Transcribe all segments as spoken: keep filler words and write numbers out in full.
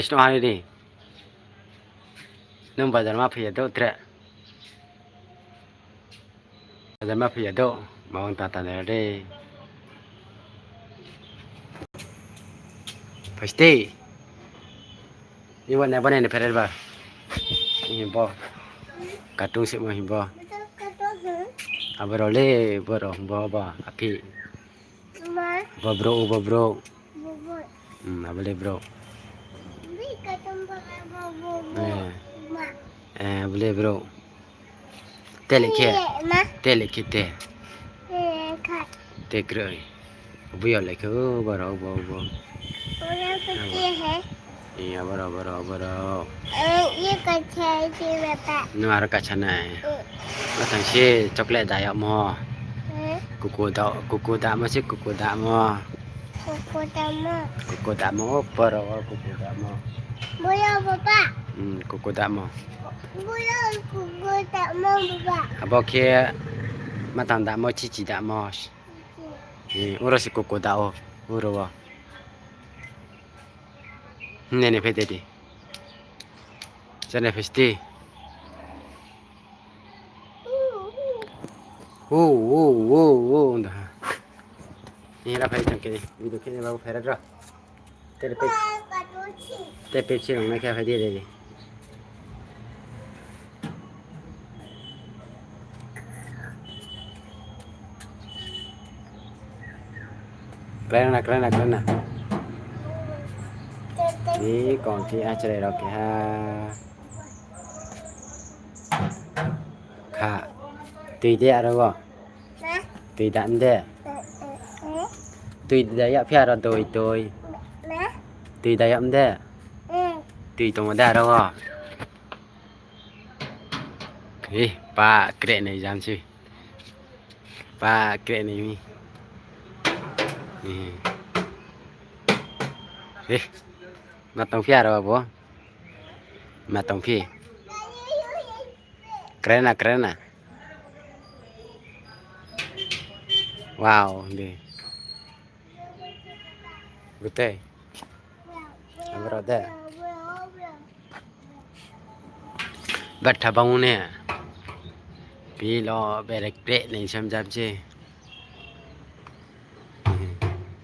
tai sino hani ni. Nung bazar ma phiya do tre. Bazar ma phiya do. Mawang ta ta nera de. Pasti. Iwa ne bane ne phere ba. Ini bo. Katung si mo himbo. Abro le boro bo ba api. Ma. Bo bro bo bro. Bo bo. Hmm, abole bro. Bi katung bo bo bo bo. Eh. Ma. Eh, abole bro. Tele khe. Ye, ma. Tele khe te. Eh, kha. Te kroi. Buyo le khe o boro bo bo. Ora ko te hai. Iya, boro, boro, boro. Eh, ye kacha hai te baba. No, aro kacha nai. Mm. Matang si chocolate da ya mo. Eh? Kuku da, kuku da mo si kuku da mo. Kuku da mo. Kuku da mo, boro, boro, kuku da mo. Boya baba. Hmm, kuku da mo. Boya kuku da mo baba. Abo khe matang da mo, chichi da mo. Chichi. Eh, oro si kuku da o, oro o. Nene phe dedi. Chane phesti. Wo, wo, wo, wo, wngda ha. Ni ra phai tong kini, video kini babu phai ra. Tere pe, te Pepsi rong na kya phai di de. Krai na, krai na, krai na. Ni kong ti a chre rok ha. Kha. Twi de aro go. Twi da de. Twi da ya phi aro doi doi. Twi da ya de. Twi tongo de aro go. Eh, pa kre nei jam si. Pa kre nei mi. Eh. Eh. Ma tong phi aro bo. Ma tong phi. Krena, krena. Wow, di. Gute. Amro de. Batha bangune. Pilo berek pre ni sam jam je.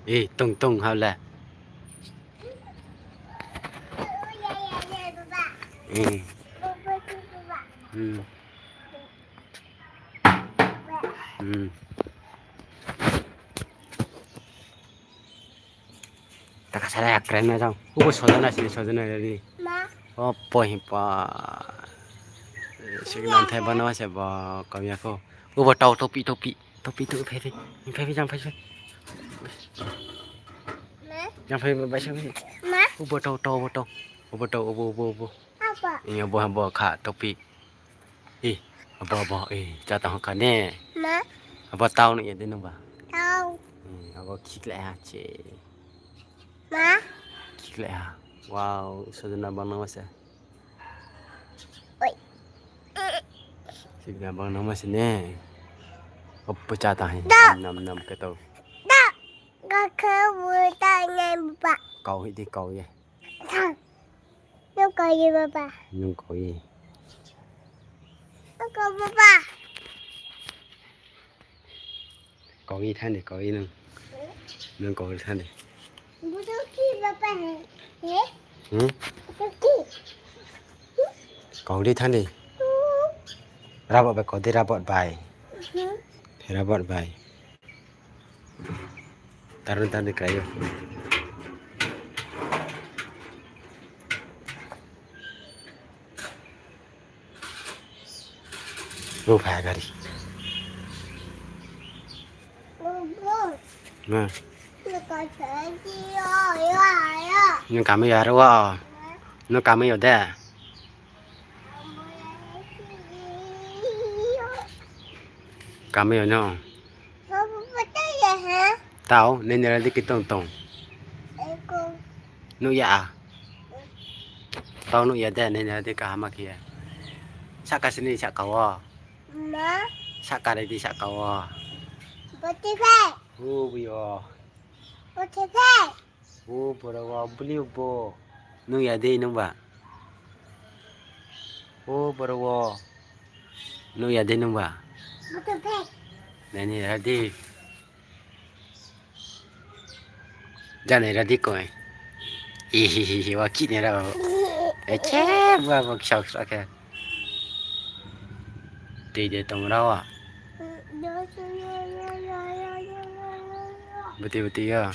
Eh, tung tung hau le. Hmm. Hmm. Hmm. Taka sara ya kren na jang. Ubo sojana sini sojana dari. Ma. Oh, pohi pa. Sigi manthai bana se ba kamya ko. Ubo tau topi topi. Topi tu phai phai. Phai phai jang phai phai. Ma. Jang phai bai sa phai. Ma. Ubo tau tau ubo tau. Ubo tau ubo ubo ubo. Apa? Iya bo bo kha topi. Ih, abo abo eh cha tang kha ne. Ma. Abo tau no ya de nang ba. Tau. Eh, abo khik le ha che. Ma. Khik le ha. Wow, sojana bang nang se. Oi. Sik na bang nang ma sini. Oppo cha ta hai. Da. Nam nam ke tau. Da. Ga ke bu ta ne ba. Kau hi di kau ye. Thang. Nung kau ye baba. Nung kau ye. Nung kau baba. Kau ye thani kau ye nung. Nung kau ye thani. Budu ki baba he. He? Hmm? Budu ki. Kau di thani. Rabot bai kau di rabot bai. Hmm. Rabot bai. Tarun tarun krayo. Bo phai gari. Na. Nung kami ya ro. Nung kami ya de. Kami ya no. Tao, nini radi kitong tong. Nuk ya a? Tao nuk ya de, nini radi kaham khe. Saka sini saka o. Ma. Saka radi saka o. Boti phe. Hu buyo. Boti phe. O borok o bwlwi bo nung ya de nung ba? O borok o nung ya de nung ba? Nani ya de. Jani ra di koi. Ihihihi wa kini ra ba. Eche ba ba kisa kisa khe. Twi de tong ra wa. Bwtwi bwtwi ya.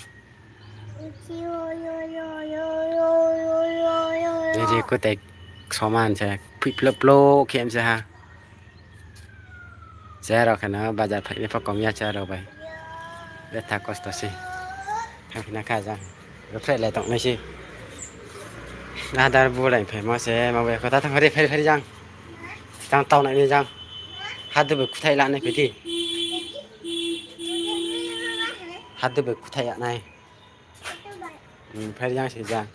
Nini kwtai soman se, phi phlop phlop khe msa ha. Cherok kheno bazar phaini pha kom ya cherok bai. Betha kosto se. Thang phina kha jang. Rwphreh le tong nai se. Adar bulai phai ma se, ma bai kotha thang phari phari phari jang. Jang tau nai jang. Hadu bai kuthai la nai phai di. Hadu bai kuthai ya nai. Hmm, phai jang se jang.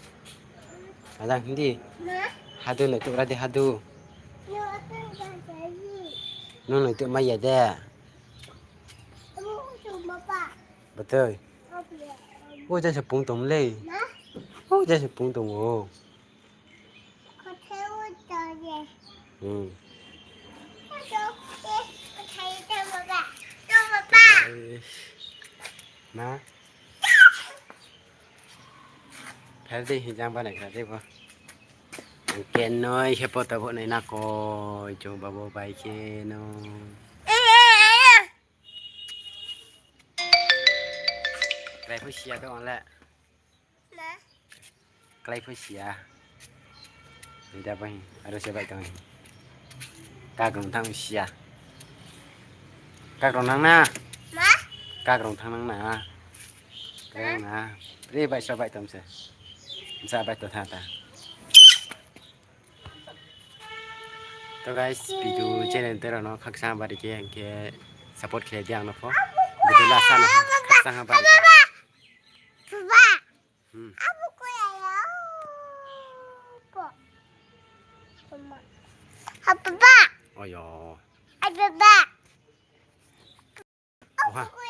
Ajang hindi. Hadu nai tu ra di hadu. Nung nai tu ma ya de. Betul. O jang se pung tong le. O jang se pung tong o. Hmm. Na? Pher di, hijang ba nai kha de bo. Ang ken noi khe poto bo nai na koi, chung ba bo bai khe no. Krai phu sia to ang le. Klai phu sia. Ni da bai, aro se bai tong. Kak rong thang sia. Kak rong nang na? Ma? Kak rong thang nang na? Kak rong na? Re bai sa bai tong se. Sa bai to tha ta. To guys, video channel tero no khaksa bari khe, hwnkhe support khe di ang no pho. Video lasa no khaksa bari khe. Baba. Hmm. Abu ko ya ya. Po. Mama. Ha, papa. Oyo. Ai, papa. Oha.